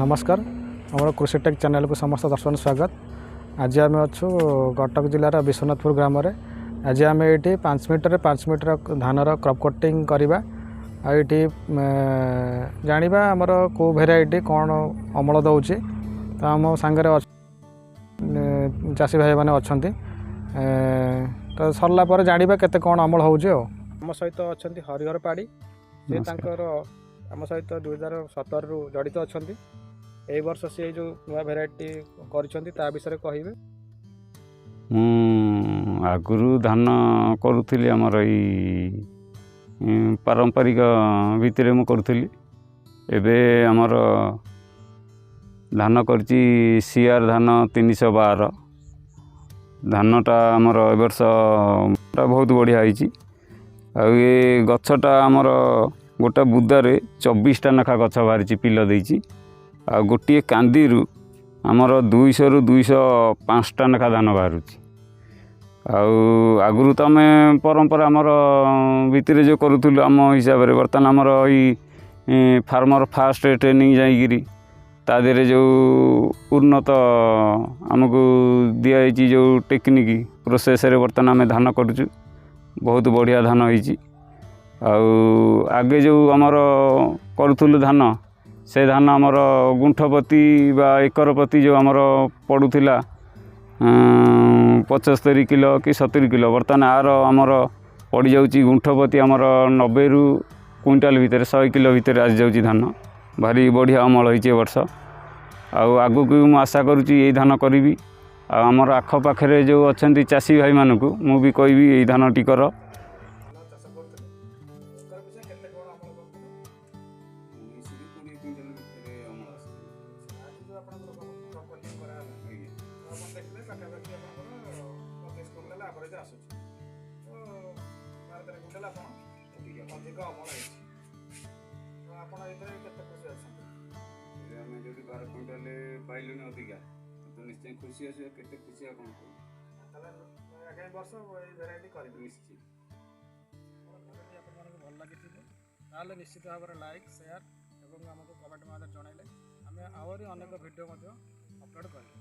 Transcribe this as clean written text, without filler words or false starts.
ନମସ୍କାର, ଆମର କୃଷି ଟେକ୍ ଚ୍ୟାନେଲକୁ ସମସ୍ତ ଦର୍ଶକଙ୍କୁ ସ୍ୱାଗତ। ଆଜି ଆମେ ଅଛୁ କଟକ ଜିଲ୍ଲାର ବିଶ୍ୱନାଥପୁର ଗ୍ରାମରେ। ଆଜି ଆମେ ଏଇଠି 5 ମିଟରରେ 5 ମିଟର ଧାନର କ୍ରପ୍ କଟିଂ କରିବା ଆଉ ଏଇଠି ଜାଣିବା ଆମର କେଉଁ ଭେରାଇଟି କ'ଣ ଅମଳ ଦେଉଛି। ତ ଆମ ସାଙ୍ଗରେ ଚାଷୀ ଭାଇମାନେ ଅଛନ୍ତି। ତ ସରିଲା ପରେ ଜାଣିବା କେତେ କ'ଣ ଅମଳ ହେଉଛି। ଆଉ ଆମ ସହିତ ଅଛନ୍ତି ହରିହର ପାଢ଼ୀ। ସେ ନମସ୍କାର। ତାଙ୍କର ଆମ ସହିତ 2017ରୁ ଜଡ଼ିତ ଅଛନ୍ତି। ଏଇ ବର୍ଷ ସିଏ ଯେଉଁ ନୂଆ ଭେରାଇଟି କରିଛନ୍ତି, ତା ବିଷୟରେ କହିବେ। ମୁଁ ଆଗରୁ ଧାନ କରୁଥିଲି, ଆମର ଏଇ ପାରମ୍ପରିକ ଭିତରେ ମୁଁ କରୁଥିଲି। ଏବେ ଆମର ଧାନ କରିଛି ସିଆର୍ ଧାନ 312। ଧାନଟା ଆମର ଏ ବର୍ଷ ବହୁତ ବଢ଼ିଆ ହେଇଛି। ଆଉ ଏ ଗଛଟା ଆମର ଗୋଟେ ବୁଦାରେ 24ଟା ଲେଖା ଗଛ ବାହାରିଛି, ପିଲ ଦେଇଛି। ଆଉ ଗୋଟିଏ କାନ୍ଦିରୁ ଆମର 200ରୁ 205ଟା ଲେଖା ଧାନ ବାହାରୁଛି। ଆଉ ଆଗରୁ ତ ଆମେ ପରମ୍ପରା ଆମର ଭିତରେ ଯେଉଁ କରୁଥିଲୁ ଆମ ହିସାବରେ, ବର୍ତ୍ତମାନ ଆମର ଏଇ ଫାର୍ମର ଫାଷ୍ଟ ଟ୍ରେନିଂ ଯାଇକିରି ତା ଦେହରେ ଯେଉଁ ଉନ୍ନତ ଆମକୁ ଦିଆଯାଇଛି, ଯେଉଁ ଟେକ୍ନିକ୍ ପ୍ରୋସେସ୍ରେ ବର୍ତ୍ତମାନ ଆମେ ଧାନ କରୁଛୁ, ବହୁତ ବଢ଼ିଆ ଧାନ ହେଇଛି। ଆଉ ଆଗେ ଯେଉଁ ଆମର କରୁଥିଲୁ ଧାନ, ସେ ଧାନ ଆମର ଗୁଣ୍ଠ ପ୍ରତି ବା ଏକର ପ୍ରତି ଯେଉଁ ଆମର ପଡ଼ୁଥିଲା 75 କିଲୋ କି 70 କିଲୋ, ବର୍ତ୍ତମାନ ଆର ଆମର ପଡ଼ିଯାଉଛି ଗୁଣ୍ଠ ପ୍ରତି ଆମର 90ରୁ କୁଇଣ୍ଟାଲ ଭିତରେ, 100 କିଲୋ ଭିତରେ ଆସିଯାଉଛି ଧାନ। ଭାରି ବଢ଼ିଆ ଅମଳ ହେଇଛି ଏ ବର୍ଷ। ଆଉ ଆଗକୁ ବି ମୁଁ ଆଶା କରୁଛି ଏଇ ଧାନ କରିବି। ଆଉ ଆମର ଆଖପାଖରେ ଯେଉଁ ଅଛନ୍ତି ଚାଷୀ ଭାଇମାନଙ୍କୁ ମୁଁ ବି କହିବି, ଏଇ ଧାନଟି କର। ଚାଷ କରୁଥିଲେ, ଏକର ପିଛା କେତେ କ'ଣ ଅମଳ କରୁଥିଲେ? ଆଜି ଯେଉଁ ଆପଣଙ୍କର କ୍ରପ୍ କଟିଂ କରାହେଲା, ତ ଆପଣ ଦେଖିଲେ ପାଖାପାଖି ଆପଣଙ୍କର 25 କୁଇଣ୍ଟାଲ ଆଭରେଜ ଆସୁଛି। ତ 12-13 କୁଇଣ୍ଟାଲ ଆପଣ ଅଧିକ ଅମଳ ହେଇଛି। ତ ଆପଣ ଏଥିରେ କେତେ ଖୁସି ଅଛନ୍ତି? ଆମେ ଯଦି 12 କୁଇଣ୍ଟାଲ ପାଇଲୁନି ଅଧିକା, ତ ନିଶ୍ଚୟ ଖୁସି ଆସିବ। କେତେ ଖୁସି ଆଉ କ'ଣ କହିବୁ। ତାହେଲେ ଆଗାମୀ ବର୍ଷ ଏଇ ଭେରାଇଟି କରିବେ? ନିଶ୍ଚୟ। ଭିଡ଼ିଓଟି ଆପଣମାନଙ୍କୁ ଭଲ ଲାଗିଥିବ, ତାହେଲେ ନିଶ୍ଚିତ ଭାବରେ ଲାଇକ୍, ସେୟାର ଏବଂ ଆମକୁ କମେଣ୍ଟ ମାଧ୍ୟମରେ ଜଣାଇଲେ ଆମେ ଆହୁରି ଅନେକ ଭିଡ଼ିଓ ମଧ୍ୟ ଅପଲୋଡ଼ କରିବୁ।